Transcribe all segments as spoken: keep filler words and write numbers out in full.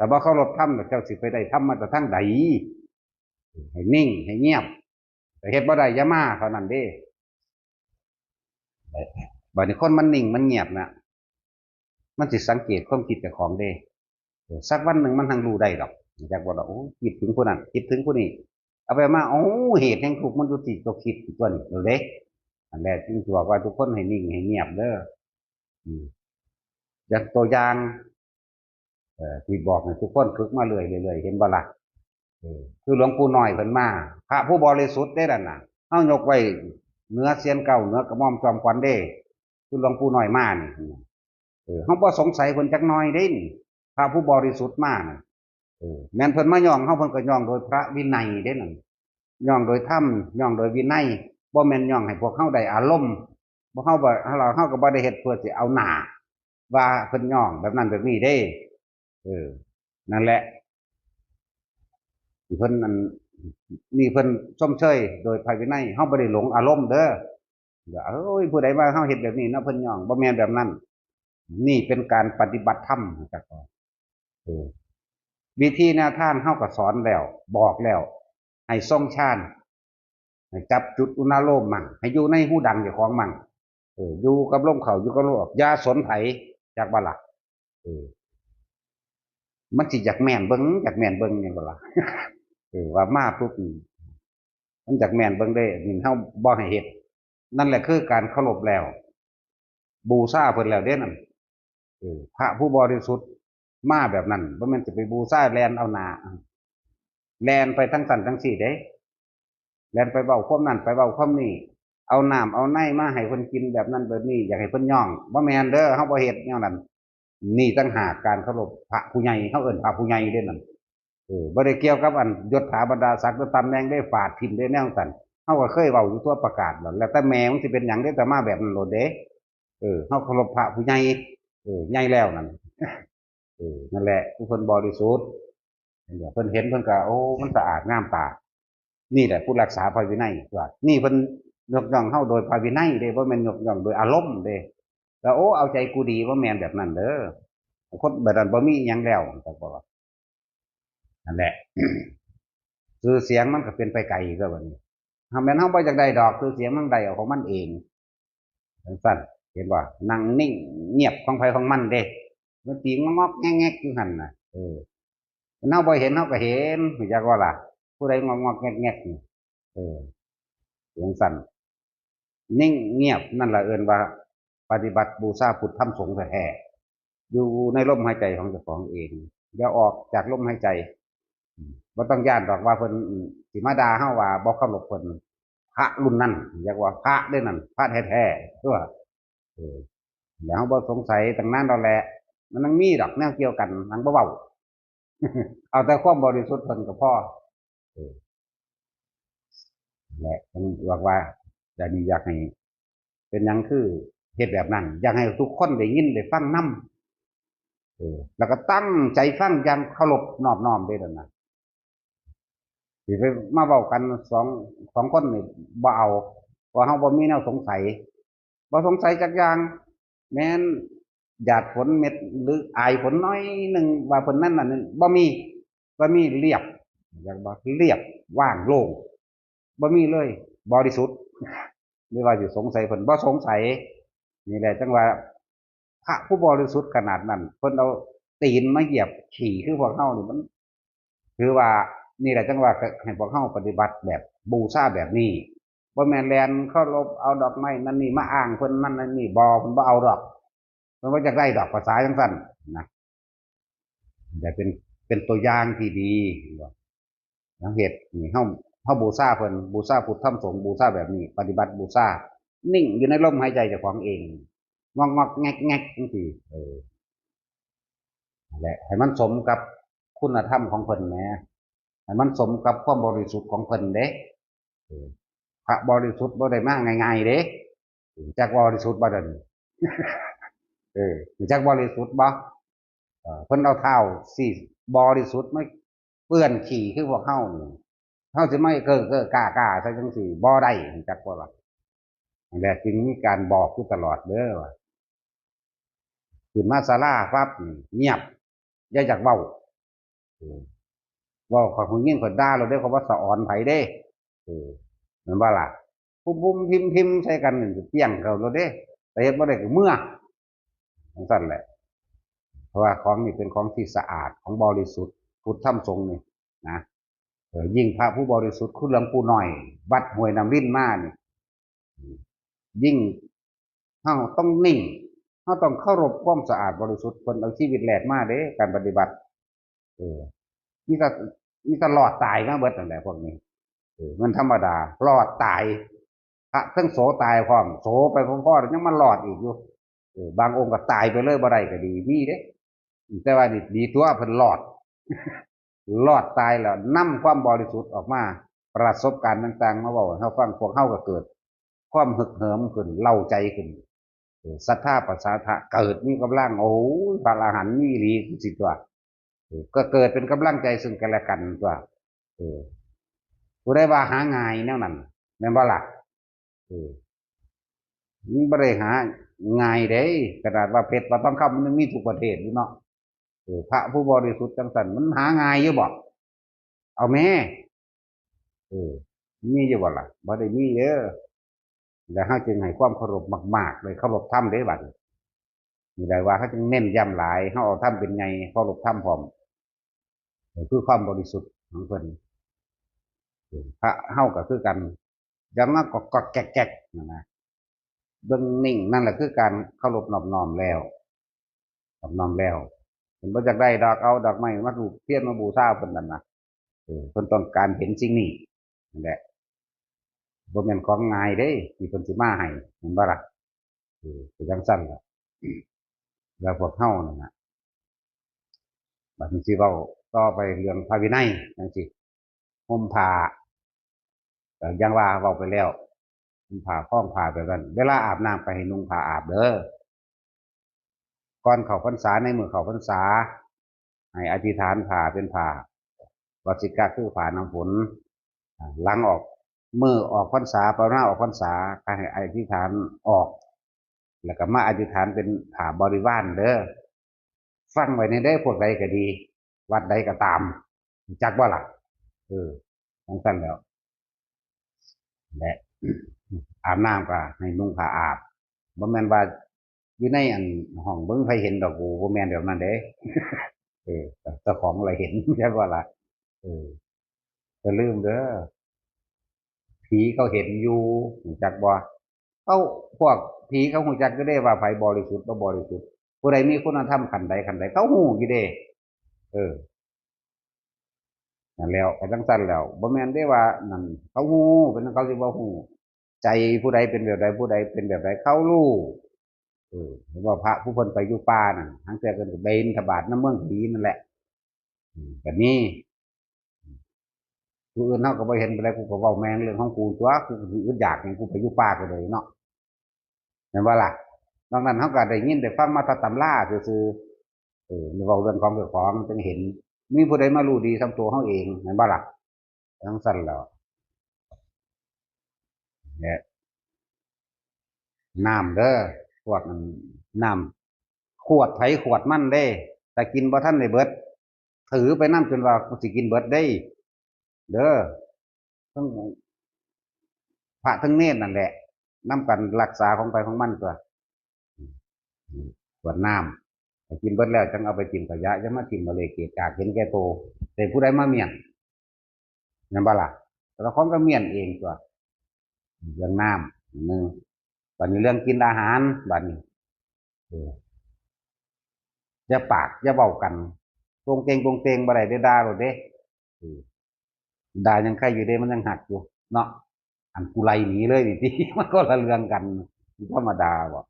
ถ้าบ่เคารพธรรมแล้วเจ้าสิไปได้ธรรมมาจากทางใด ให้นิ่งให้เงียบ แต่เฮ็ดบ่ได้อย่ามาเท่านั้นเด้ บัดนี้คนมันนิ่งมันเงียบน่ะ มันสิสังเกตความคิดเจ้าของเด้ เออ สักวันหนึ่งมันหังรู้ได้ดอก จักว่าดอก โอ้ คิดถึงผู้นั้น คิดถึงผู้นี้ เอาไปมา โอ้ เหตุแห่งทุกข์มันอยู่ที่ตัวคิดตัวนี้เด้ อันแรกจึงบอกว่าทุกคนให้นิ่งให้เงียบเด้อ อืม อย่างตัวอย่าง เอ่อ ที่บอกให้ทุกคนฝึกมาเรื่อยๆ เห็นบ่ล่ะ เออ คือหลวงปู่น้อยเพิ่นมา พระผู้บริสุทธิ์เด้นั่นน่ะ เฮายกไว้เหนือเศียรเกล้า เหนือกระหม่อมจอมขวัญเด้ คือหลวงปู่น้อยมานี่ เออ เฮาบ่สงสัยเพิ่นจักหน่อยเด้นี่ พระผู้บริสุทธิ์มาน่ะ เออ แม่นเพิ่นมาย้องเฮา เพิ่นก็ย้องโดยพระวินัยเด้นั่น ย้องโดยธรรม ย้องโดยวินัย บ่แม่นย้องให้พวกเฮาได้อารมณ์ บ่ เฮาบ่ เฮา เฮาก็บ่ได้เฮ็ดเพื่อสิเอาหน้า ว่าเพิ่นย้องแบบนั้นแบบนี้เด้ เออ นั่นแหละ ที่เพิ่นอัน นี่เพิ่นชมเชยโดยพระวินัย เฮาบ่ได้หลงอารมณ์เด้อ ว่า เอ้ย ผู้ใดว่าเฮาเฮ็ดแบบนี้เนาะ เพิ่นย้อง บ่แม่นแบบนั้น นี่เป็นการปฏิบัติธรรม จักว่า เออ วิธีแนวทางเฮาก็สอนแล้ว บอกแล้ว ให้ทรงฌาน ให้จับจุดอุณาโลมมั่ง ให้อยู่ในฮูดังเจ้าของมั่ง เออ อยู่กับลมเข้า อยู่กับลมออก อย่าสนไผ จักบ่ล่ะ เออ มันสิอยากแม่นเบิ่ง อยากแม่นเบิ่งหยังบ่ล่ะ เออ ว่ามาปุ๊บ มันอยากแม่นเบิ่งเด้ นี่เฮาบ่ให้เฮ็ด นั่นแหละคือการเคารพแล้ว บูชาเพิ่นแล้วเด้นั่น เออ พระผู้บริสุทธิ์มาแบบนั้น บ่แม่นสิไปบูชาแล่นเอาหน้า แล่นไปทั้งสั่นทั้งสี่เด้ แล่นไปเว้าความนั้น ไปเว้าความนี้ เอาน้ำเอาในมาให้เพิ่นกินแบบนั้นแบบนี้ อยากให้เพิ่นย้อง บ่แม่นเด้อ เฮาบ่เฮ็ดแนวนั้น นี่ต่างหากการเคารพพระผู้ใหญ่ เฮาเอิ้นพระผู้ใหญ่เด้นั่น เออ บ่ได้เกี่ยวกับอันยศถาบรรดาศักดิ์หรือตำแหน่งได้ ฟาดถิ่มได้แนวจั่งซั้น เฮาก็เคยเว้าอยู่ทั่วประกาศแล้ว แล้วแต่แม่มึงสิเป็นหยังได้ แต่มาแบบนั้นโลดเด้ เออ เฮาเคารพพระผู้ใหญ่ เออ ใหญ่แล้วนั่น เออ นั่นแหละ ผู้เพิ่นบริสุทธิ์ เห็นบ่ เพิ่นเห็นเพิ่นก็ โอ้ มันสะอาดงามตา นี่แหละผู้รักษาพระวินัย ว่า นี่เพิ่นยกย่องเฮาโดยพระวินัยเด้ บ่แม่นยกย่องโดยอารมณ์เด้ แล้ว โอ้ เอาใจกูดี บ่แม่นแบบนั้นเด้อ คนแบบนั้นบ่มีอิหยังแล้ว จักบ่ล่ะ นั่นแหละ ชื่อเสียงมันก็เป็นไปไกลแล้วบัดนี้ ถ้าแม่นเฮาบ่อยากได้ดอก ชื่อเสียงมันได้เอาของมันเอง จั่งซั้น เห็นบ่ นั่งนิ่งเงียบของไผของมันเด้ มันตีงอกๆแงกๆอยู่หั่นน่ะ เออ เฮาบ่เห็น เฮาก็เห็น รู้จักบ่ล่ะ ผู้ใดงอกๆแงกๆนี่ เออ จั่งซั้น นิ่งเงียบนั่นล่ะเอิ้นว่าปฏิบัติบูชาพุทธธรรมสงฆ์แท้ๆ อยู่ในลมหายใจของเจ้าของเอง อย่าออกจากลมหายใจ อืม บ่ต้องย้านดอกว่าเพิ่น อืม สิมาด่าเฮาว่าบ่เคารพเพิ่น พระรุ่นนั้น เรียกว่าพระเด้นั่น พระแท้ๆ ตัว เออ แล้วเฮาบ่สงสัยตั้งนานแล้วแหละ มันยังมีดอกแนวเกี่ยวกัน หังบ่เว้า เอาแต่ความบริสุทธิ์เพิ่นก็พอ เออ และเพิ่นบอกว่า อยากนี่อยากให้ เป็นหยังคือเฮ็ดแบบนั้น อยากให้ทุกคนได้ยินได้ฟังนำ เออ แล้วก็ตั้งใจฟังอย่างเคารพนอบน้อมเด้นั่นน่ะ สิไปมาเว้ากันสอง สองคนนี่บ่เอา เพราะเฮาบ่มีแนวสงสัย บ่สงสัยจักอย่าง แม้นหยาดฝนเม็ด หรืออายฝนน้อยหนึ่งว่าเพิ่นนั่นนั่นนี่ บ่มี บ่มี เรียบ อยากบอกเรียบ ว่างโล่ง บ่มีเลย บริสุทธิ์ หรือว่าสิสงสัยเพิ่น บ่สงสัย นี่แหละจั่งว่า พระผู้บริสุทธิ์ขนาดนั้น เพิ่นเอาตีนมาเหยียบขี้คือพวกเฮานี่ มัน ถือว่า นี่แหละจั่งว่าให้พวกเฮาปฏิบัติแบบบูชาแบบนี้ บ่แม่นแล่นเคารพเอาดอกไม้นั่นนี่มาอ้างเพิ่นนั่นนั่นนี่ บ่ เพิ่นบ่เอาดอก เพิ่นบ่อยากได้ดอก ภาษาจั่งซั้นนะ แต่เป็น เป็นตัวอย่างที่ดี สังเกตนี่ เฮา เฮาบูชาเพิ่น บูชาพุทธธรรมสงฆ์ บูชาแบบนี้ ปฏิบัติบูชา นิ่งอยู่ในลมหายใจเจ้าของเอง งอกๆแงกๆจั่งซี้ เออ นั่นแหละ ให้มันสมกับคุณธรรมของเพิ่นแหม ให้มันสมกับความบริสุทธิ์ของเพิ่นเด้ เออ พระบริสุทธิ์บ่ได้มาง่ายๆเด้ จักบริสุทธิ์บ่เดี๋ยวนี้ เออ จักบริสุทธิ์บ่ เออ เพิ่นเอาเท้าสิบริสุทธิ์มาเปื้อนขี้คือพวกเฮานี่ เฮาสิมาเก้อเก้อก้าก้าใส่จั่งซี้ บ่ได้ จักบ่ล่ะ นั่นแหละจึงมีการบอกอยู่ตลอดเด้อว่า ขึ้นมาศาลาปั๊บนี่เงียบ อย่าอยากเว้า เว้าข้อยหูยินข้อยด่าโลดเด้ ข้อยบ่สะออนไผเด้ เออ แม่นบ่ล่ะ พุ้มๆ พิมพ์ๆ ใส่กันนี่เปรี้ยงเข้าโลดเด้ แต่เฮ็ดบ่ได้ก็เมือ จั่งซั้นแหละ เพราะว่าของนี่เป็นของที่สะอาด ของบริสุทธิ์ พุทธธรรมสงฆ์นี่นะ เออ ยิ่งพระผู้บริสุทธิ์คือหลวงปู่น้อย วัดห้วยน้ำรินมานี่ ยิ่ง เฮาต้องนิ่ง เฮาต้องเคารพความสะอาดบริสุทธิ์ เพิ่นเอาชีวิตแลกมาเด้ การปฏิบัติ เออ มีแต่ มีแต่รอดตายมาเบิดนั่นแหละพวกนี้ เออ มันธรรมดา รอดตาย พระทั้งโสตายพร้อม โสไปพร้อมๆ ยังมารอดอีกอยู่ เออ บางองค์ก็ตายไปเลยบ่ได้ก็ดี มีเด้ แต่ว่านี่ดีตัวเพิ่นรอด รอดตายแล้วนำความบริสุทธิ์ออกมา ประสบการณ์ต่างๆ มาเว้าให้เฮาฟัง พวกเฮาก็เกิดความฮึกเหิมขึ้น เร้าใจขึ้น เออ ศรัทธาประสาทะเกิดมีกำลัง โอ้ย พระอรหันต์มีอีหลีจั่งซี้ตั๊ว เออ ก็เกิดเป็นกำลังใจซึ่งกันและกันตั๊ว เออ ผู้ใดว่าหาง่ายแนวนั้น แม่นบ่ล่ะ เออ มันบ่ได้หาง่ายเด้ ขนาดว่าเพชรว่าทองคำมันยังมีทุกประเทศอยู่เนาะ เออ พระผู้บริสุทธิ์จั่งซั้น มันหาง่ายอยู่บ่ เอาแม่ เออ มีอยู่บ่ล่ะ บ่ได้มีเด้อ แล้วเฮาจึงให้ความเคารพมากๆ เลย เคารพธรรมเด้บัดนี้ นี่แหละว่าเฮาจึงเน้นย้ำหลาย เฮาเอาธรรมเป็นใหญ่ เคารพธรรมพร้อม เออ คือความบริสุทธิ์ของเพิ่น เออ พระเฮาก็คือกัน อย่างนั้นก็ก็แก๊กๆ นั่นนะ เบิ่งนิ่ง นั่นแหละคือการเคารพนอบน้อมแล้ว นอบน้อมแล้ว เพิ่นบ่อยากได้ดอก เอาดอกไม้มาธูปเทียนมาบูชาเพิ่นนั่นนะ เออ เพิ่นต้องการเห็นสิ่งนี้ นั่นแหละ บ่แม่นของง่ายเด้ ที่เพิ่นสิมาให้ แม่นบ่ล่ะ เออ เป็นจั่งซั้นล่ะ แล้วพวกเฮานั่นน่ะ บัดนี้สิเว้าต่อไปเรื่องพระวินัยจั่งซี้ ห่มผ้า ก็อย่างว่าเว้าไปแล้ว ห่มผ้า คล้องผ้าแบบนั้น เวลาอาบน้ำก็ให้นุ่งผ้าอาบเด้อ ก่อนเข้าพรรษา ในมื้อเข้าพรรษา ให้อธิษฐานผ้าเป็นผ้าวัสสิกะ คือผ้าน้ำฝน อ่า หลังออก มื้อออกพรรษา ภาวนาออกพรรษา ก็ให้อธิษฐานออก แล้วก็มาอธิษฐานเป็นผ้าบริวารเด้อ ฟังไว้ในเด้อ พวกใดก็ดี วัดใดก็ตาม รู้จักบ่ล่ะ เออ จั่งซั้นแล้ว และ อาบน้ำก็ให้นุ่งผ้าอาบ บ่แม่นว่าอยู่ในอันห้องบ่มีไผเห็นดอก กูบ่แม่นแบบนั้นเด้ เออ เจ้าของละเห็น ใช่บ่ล่ะ เออ อย่าลืมเด้อ ผีเขาเห็นอยู่ รู้จักบ่ เขา พวกผีเขารู้จักอยู่เด้ว่าไผบริสุทธิ์บ่บริสุทธิ์ ผู้ใดมีคุณธรรมขั้นใดขั้นใด เขารู้อยู่เด้ เออ นั่นแล้ว ก็จั่งซั้นแล้ว บ่แม่นเด้ว่านั่น เขารู้ เป็นหยังเขาสิบ่รู้ ใจผู้ใดเป็นแบบใด ผู้ใดเป็นแบบใด เขารู้ เออ เห็นว่าพระผู้เพิ่นไปอยู่ป่านั่น หางเทื่อเพิ่นก็ไปบิณฑบาตนำเมืองผีนั่นแหละ อืม ก็มี ผู้อื่นเฮาก็บ่เห็นปานใด กูก็เว้าแม่นเรื่องของกูตั๊ว กูก็สิอึดอยากหยัง กูไปอยู่ป่าก็ได้เนาะ แม่นบ่ล่ะ นอกนั้นเฮาก็ได้ยินได้ฟังมาแต่ตำราซื่อๆ เออ เว้าเรื่องของเจ้าของจั่งเห็น มีผู้ใดมารู้ดีส่ำตัวเฮาเอง แม่นบ่ล่ะ จั่งซั้นแล้ว เนี่ย น้ำเด้อ พวกนั้น น้ำ ขวดไผขวดมันเด้ แต่กินบ่ทันได้เบิด ถือไปนำจนว่ากูสิกินเบิดเด้ เด้อ ทั้งพระทั้งเณรนั่นแหละ นำกันรักษาของไผของมันตั๊ว ขวดน้ำ ถ้ากินเบิดแล้วจั่งเอาไปถิ่มขยะ อย่ามาถิ่มเอาเลยเกะกะเห็นแก่โต แต่ผู้ใดมาเมี้ยน แม่นบ่ล่ะ เจ้าของก็เมี้ยนเองตั๊ว เรื่องน้ำ หนึ่ง บัดนี้เรื่องกินอาหาร บัดนี้ เออ อย่าปาก อย่าเว้ากัน ตรงเตงตรงเตงบ่ได้เด้ ด่าโลดเด้ เออ ด่ายังใครอยู่เด้ มันยังฮักอยู่ เนาะ อันกูไล่หนีเลยนี่ติ มันคนละเรื่องกัน มันธรรมดาบ่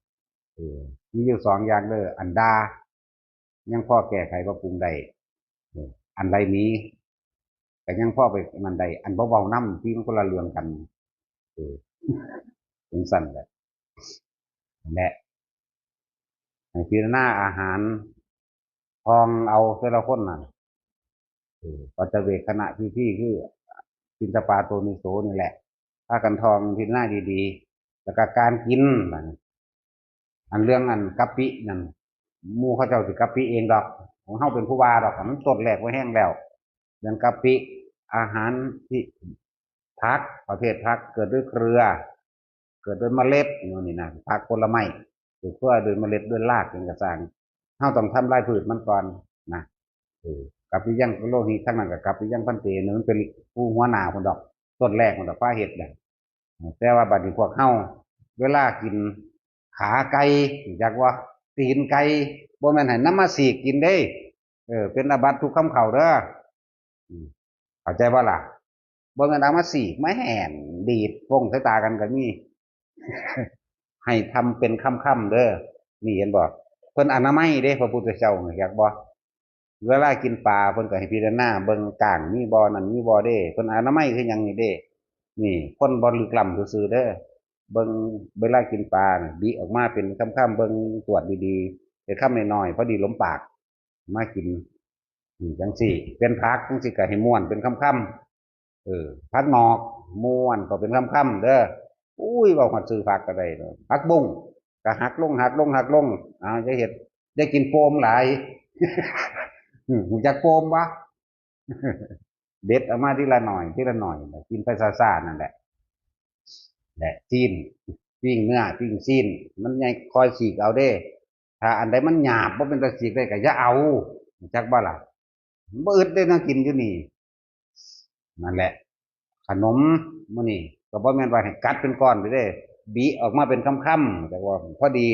เออ มีอยู่สองอย่างเด้อ อันด่า ยังพอแก้ไขปรับปรุงได้ เออ อันไล่หนี ก็ยังพอไปนั่นได้ อันบ่เว้านำติ มันคนละเรื่องกัน เออ จั่งซั้นแหละ และ ให้พิจารณาอาหาร ท่องเอาแต่ละคนน่ะ เออ ปัจจเวกขณะที่ที่คือ ปิณฑปาโตนิโสนี่แหละ พากันท่องพิจารณาดีๆ แล้วก็การกิน บัดนี้ อันเรื่องอันกะปินั่น หมู่เขาเจ้าสิกะปิเองดอก ของเฮาเป็นผู้ว่าดอก มันต้นแรกไว้แห้งแล้ว เรื่องกะปิ อาหารที่ ผัก ประเภทผักเกิดด้วยเครือ เกิดด้วยเมล็ด นี่นะ ผักผลไม้ เกิดด้วยเมล็ดด้วยราก หยังกะซ่าง เฮาต้องทำลายพืชมันก่อนนะ เออ กัปปิยัง โลหิ ทั้งนั้นก็กัปปิยัง ภันเต นี่มันเป็นผู้หัวหน้าพุ้นดอก ต้นแรกพุ้นดอก พาเฮ็ดน่ะ แต่ว่าบัดนี้พวกเฮา เวลากินขาไก่ จักว่า ตีนไก่ บ่แม่นให้นำมาสีกกินเด้ เออ เป็นอาบัติทุกคำเข้าเด้อ อืม เข้าใจบ่ล่ะ บ่แม่นเอามาสีกมาแหนดีดฟงใส่ตากันก็มี ให้ทำเป็นค่ำๆเด้อ นี่เห็นบ่ เพิ่นอนามัยเด้ พระพุทธเจ้า อยากบ่ เวลากินปลาเพิ่นก็ให้พิจารณาเบิ่งก้างมีบ่ นั่นมีบ่เด้ เพิ่นอนามัยคือหยังนี่เด้ นี่คนบ่ลึกล้ำซื่อๆเด้อ เบิ่งเวลากินปลาน่ะ บิออกมาเป็นคำๆ เบิ่งตรวจดีๆ เป็นคำน้อยๆ พอดีหลมปาก มากิน นี่จังซี่ เป็นผักจังซี่ก็ให้ม้วนเป็นคำๆ เออ ผักหนอก ม้วนก็เป็นคำๆเด้อ อุ้ย เว้าฮอดชื่อผักก็ได้เนาะ ผักบุ้ง ก็หักลง หักลง หักลง อ้าว อย่าเฮ็ด อย่ากินโปมหลาย อืม รู้จักโปมบ่ เด็ดเอามาทีละหน่อย ทีละหน่อย กินไปซ่าๆนั่นแหละ และซีน ปิ้งเนื้อ ปิ้งซีน มันใหญ่ ค่อยสีกเอาเด้ ถ้าอันใดมันหยาบ บ่เป็นตาสีกได้ก็อย่าเอา จักบ่ล่ะ บ่อึดเด้ แนวกินอยู่นี่ นั่นแหละ ขนมมื้อนี้ก็บ่แม่นว่าให้กัดเป็นก้อนไปเด้ บิออกมาเป็นคำๆ แต่ว่าพอดี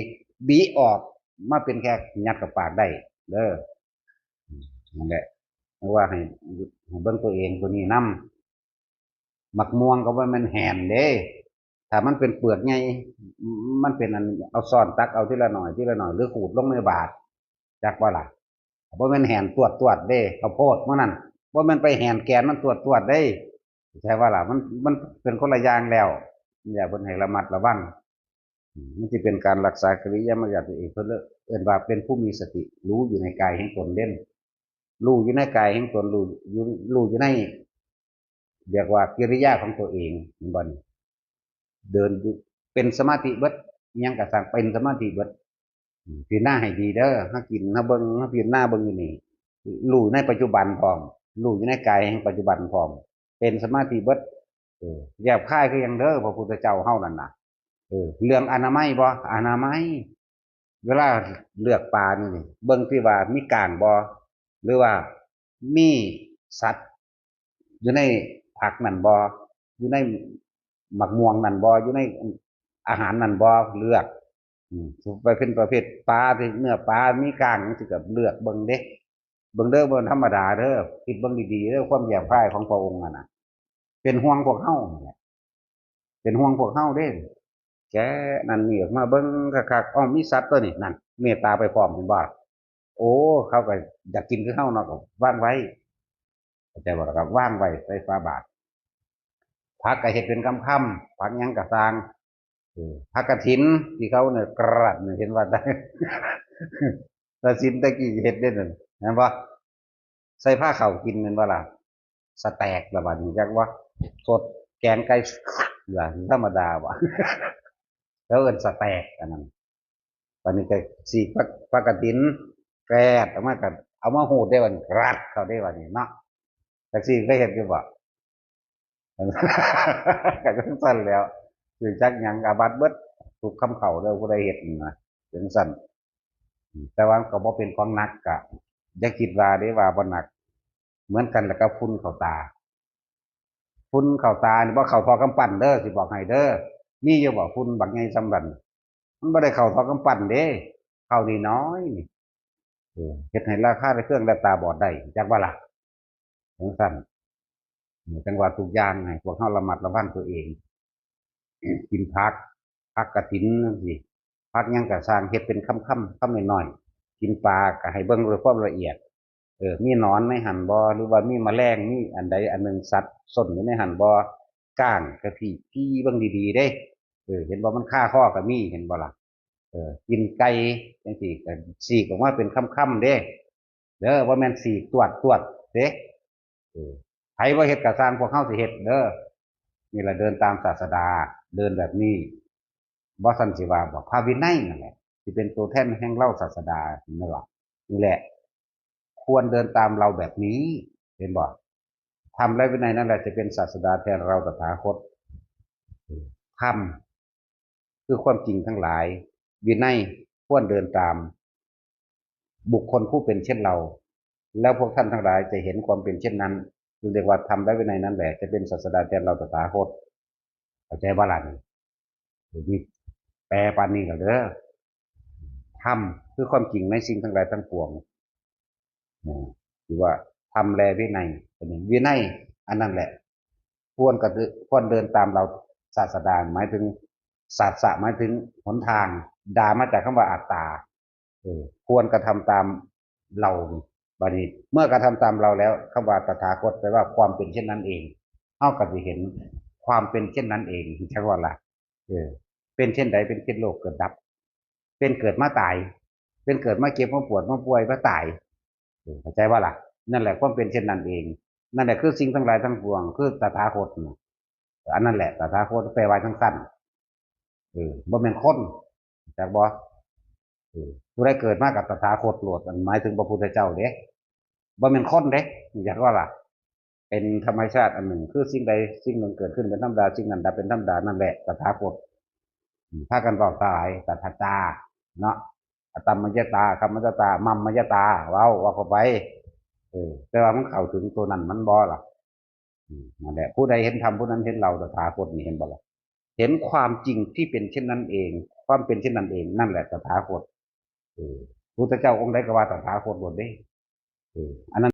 บิออกมาเป็นแค่ยัดเข้าปากได้เด้อ นั่นแหละ เพราะว่าให้ ให้เบิ่งตัวเองตัวนี้นำ หมากม่วงก็บ่แม่นแหนเด้ ถ้ามันเป็นเปลือกใหญ่ มันเป็นอัน เอาซ้อนตักเอาทีละหน่อย ทีละหน่อย หรือขูดลงในบาตร จักบ่ล่ะ บ่แม่นแหนตวดๆเด้ ข้าวโพดมื้อนั้น บ่แม่นไปแหนแกนมันตวดๆเด้ ใช่บ่ล่ะ มัน มันเป็นคนละอย่างแล้ว เนี่ย เพิ่นให้ระมัดระวัง อืม มันสิเป็นการรักษากิริยามารยาทตัวเอง เพิ่นเลยเอิ้นว่าเป็นผู้มีสติ รู้อยู่ในกายแห่งตนเด้ รู้อยู่ในกายแห่งตน รู้อยู่ รู้อยู่ใน เรียกว่ากิริยาของตัวเอง เห็นบ่นี่ เดินอยู่ เป็นสมาธิเบิด อิหยังก็ซ่างเป็นสมาธิเบิด อืม พิจารณาให้ดีเด้อ เฮากิน เฮาเบิ่ง เฮาพิจารณาเบิ่งอยู่นี่ รู้ในปัจจุบันพร้อม รู้อยู่ในกายแห่งปัจจุบันพร้อม เป็นสมาธิเบิด เออ แยบคายคือหยังเด้อ พระพุทธเจ้าเฮานั่นน่ะ เออ เรื่องอนามัยบ่ อนามัย เวลาเลือกปลานี่ เบิ่งที่ว่ามีก้างบ่ หรือว่ามีสัตว์อยู่ในผักนั่นบ่ อยู่ในหมากม่วงนั่นบ่ อยู่ในอาหารนั่นบ่ เลือก อืม ไปเป็นประเภทปลาที่เนื้อปลามีก้างจังซี้ก็เลือกเบิ่งเด้ เบิ่งเด้อ บ่ธรรมดาเด้อ คิดเบิ่งดีๆเด้อ ความแยบคายของพระองค์นั่นน่ะ เป็นห่วงพวกเฮานั่นแหละ เป็นห่วงพวกเฮาเด้ แกะนั่นนี่ออกมาเบิ่งคักๆ อ้อ มีสัตว์ตัวนี้ นั่น เมตตาไปพร้อม เห็นบ่ โอ้ เขาก็อยากกินคือเฮาเนาะ ก็วางไว้ เข้าใจบ่ล่ะครับ วางไว้ใส่ฝาบาตร ผักก็เฮ็ดเป็นคำๆ ผักหยังก็ซ่าง เออ ผักกะถินที่เขาเนี่ยกรัดเนี่ย เห็นว่า กะถินแต่กี้เฮ็ดเด้นั่น เห็นบ่ ใส่พาข้าวกินแม่นบ่ล่ะ สะแต๊กละบาดนี้ จักว่า สดแกงไก่ ล่ะ ธรรมดาบ่ เขาเอิ้นสะแต๊กอันนั้น บาดนี้ก็สีกผัก ผักกะถิน แกรดออกมาก็เอามาหูดได้บาดนี้ รัดเข้าได้บาดนี้เนาะ จักซี่เคยเฮ็ดอยู่บ่ ก็จังซั่นแหล้ว คือจักหยังอาบัติเบิด ทุกคำเข้าเด้อ ผู้ใดเฮ็ดนี่นะ จังซั่น แต่ว่าก็บ่เป็นของหนัก ก็อย่าคิดว่าเด้ว่าบ่หนัก เหมือนกันแล้วกับฝุ่นเข้าตา ฝุ่นเข้าตานี่บ่เข้าท่อกำปั้นเด้อ สิบอกให้เด้อ มีอยู่บ่ฝุ่นบักใหญ่ส่ำบั้น มันบ่ได้เข้าท่อกำปั้นเด้ เข้าน้อยๆนี่ เออ เฮ็ดให้ระคายเคืองและตาบอดได้ จักบ่ล่ะ จังซั่น เออ จังว่าทุกอย่างให้พวกเฮาระมัดระวังตัวเอง กินผัก ผักกะถินจังซี้ ผักหยังก็ซ่าง เฮ็ดเป็นคำๆ คำน้อยๆ กินปลาก็ให้เบิ่งด้วยความละเอียด เออ มีหนอนในหั่นบ่ หรือว่ามีแมลง มีอันใดอันหนึ่งสัตว์ซ่อนอยู่ในหั่นบ่ ก้างก็พี้ๆเบิ่งดีๆเด้ เออ เห็นบ่ มันคาคอก็มี เห็นบ่ล่ะ เออ กินไก่จังซี้ก็สีกออกมาเป็นคำๆเด้ เด้อ บ่แม่นสีกตวดๆเด้ เออ ไผบ่เฮ็ดก็ซ่าง พวกเฮาสิเฮ็ดเด้อ นี่ล่ะเดินตามศาสดา เดินแบบนี้ บ่ซั้นสิว่าบ่ พระวินัยนั่นแหละ สิเป็นตัวแทนแห่งเราศาสดา นี่ล่ะ นี่แหละ ควรเดินตามเราแบบนี้ เห็นบ่ ธรรมและวินัยนั่นแหละจะเป็นศาสดาแทนเราตถาคต ธรรมคือความจริงทั้งหลาย วินัยควรเดินตาม บุคคลผู้เป็นเช่นเรา แล้วพวกท่านทั้งหลายจะเห็นความเป็นเช่นนั้น จึงเรียกว่าธรรมและวินัยนั่นแหละจะเป็นศาสดาแทนเราตถาคต เข้าใจบ่ล่ะนี่เดี๋ยวนี้แปลปานนี้ก็เด้อ ธรรมคือความจริงในสิ่งทั้งหลายทั้งปวง นะ คือว่าธรรมและวินัย อันนี้วินัย อันนั้นแหละ ควรกระเดิน ควรเดินตามเราศาสดา หมายถึง ศาสะ หมายถึงหนทาง ดามาจากคำว่าอัตตา เออ ควรกระทำตามเรานี่ บัดนี้ เมื่อกระทำตามเราแล้ว คำว่าตถาคตแปลว่าความเป็นเช่นนั้นเอง เฮาก็สิเห็นความเป็นเช่นนั้นเอง จักว่าล่ะ เออ เป็นเช่นใด เป็นเช่นโลกเกิดดับ เป็นเกิดมาตาย เป็นเกิดมาเจ็บมาปวดมาป่วยมาตาย เออ เข้าใจบ่ล่ะ นั่นแหละความเป็นเช่นนั้นเอง นั่นแหละคือสิ่งทั้งหลายทั้งปวง คือตถาคตน่ะ อันนั้นแหละ ตถาคตแปลว่าจั่งซั้น เออ บ่แม่นคน จักบ่ เออ ผู้ใดเกิดมากับตถาคตโลด อันหมายถึงพระพุทธเจ้าเด้ บ่แม่นคนเด้ จักว่าล่ะ เป็นธรรมชาติอันหนึ่ง คือสิ่งใดสิ่งหนึ่งเกิดขึ้นเป็นธรรมดา สิ่งนั้นดับเป็นธรรมดา นั่นแหละตถาคต อืม พากันบอกตาย ตถาตา เนาะ อตัมมยตา คัมมยตา มัมมยตา เว้า ว่าเข้าไป เออ แต่ว่ามันเข้าถึงตัวนั้นมันบ่ล่ะ อืม นั่นแหละ ผู้ใดเห็นธรรมผู้นั้นเห็นเราตถาคตนี่ เห็นบ่ล่ะ เห็นความจริงที่เป็นเช่นนั้นเอง ความเป็นเช่นนั้นเอง นั่นแหละตถาคต เออ พุทธเจ้าองค์ใดก็ว่าตถาคตโลดเด้ เออ อันนั้น